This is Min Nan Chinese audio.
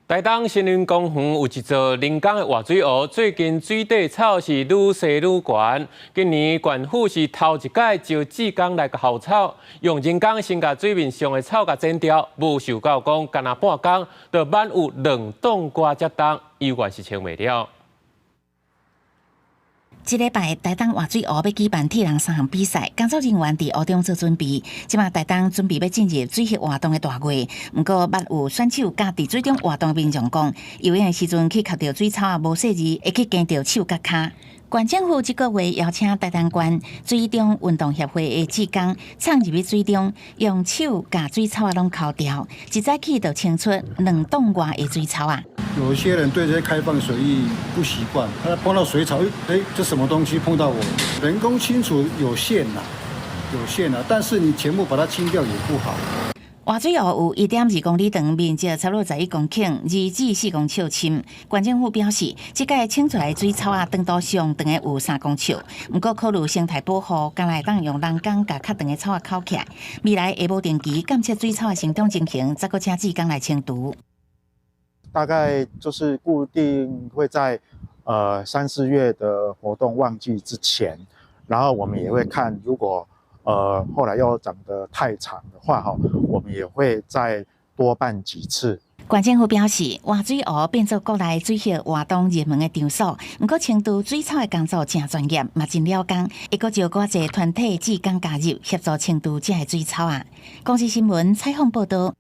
台東森林公園有一座人工的活水湖，最近水底草是愈生愈懸。今年縣府是頭一擺招志工來鱟草，用人工先共水面上的草共剪掉，無想到講干焦半工，就挽有2擋外遮重，猶原是清袂了。這禮拜台東活水湖欲舉辦鐵人三項比賽，工作人員佇湖中做準備。這馬台東準備欲進入水域活動的大月，毋過捌有選手佮佇水中活動的民眾講，游泳的時陣去剾著水草仔無細膩，會去鉗著手佮跤。縣政府這個月邀請台東縣水中運動協會的志工，衝入去水中，用手共水草仔攏剾掉，一早起就清出2擋外的水草仔。有一些人對這些開放水域不習慣，他碰到水草，哎，這什麼東西碰到我？人工清除有限啦，有限啦，但是你全部把它清掉也不好。活水湖有1.2公里長，面積差不多11公頃，2至4公尺深。縣政府表示，這擺清出來水草仔，長度上長的有3公尺。毋過考慮生態保護，將來會當用人工共較長的草仔剾起來。未來會無定期監測水草的生長情形，再閣請志工來清除。大概就是固定會在3、4月的活動旺季之前，然後我們也會看，如果後來又長得太長的話，哈，我們也會再多辦幾次。縣政府表示，活水湖變做國內水域活動熱門的場所，毋過清除水草的工作誠專業，嘛真了工，會閣招閣濟團體志工加入協助清除這个水草仔。公視新聞採訪報道。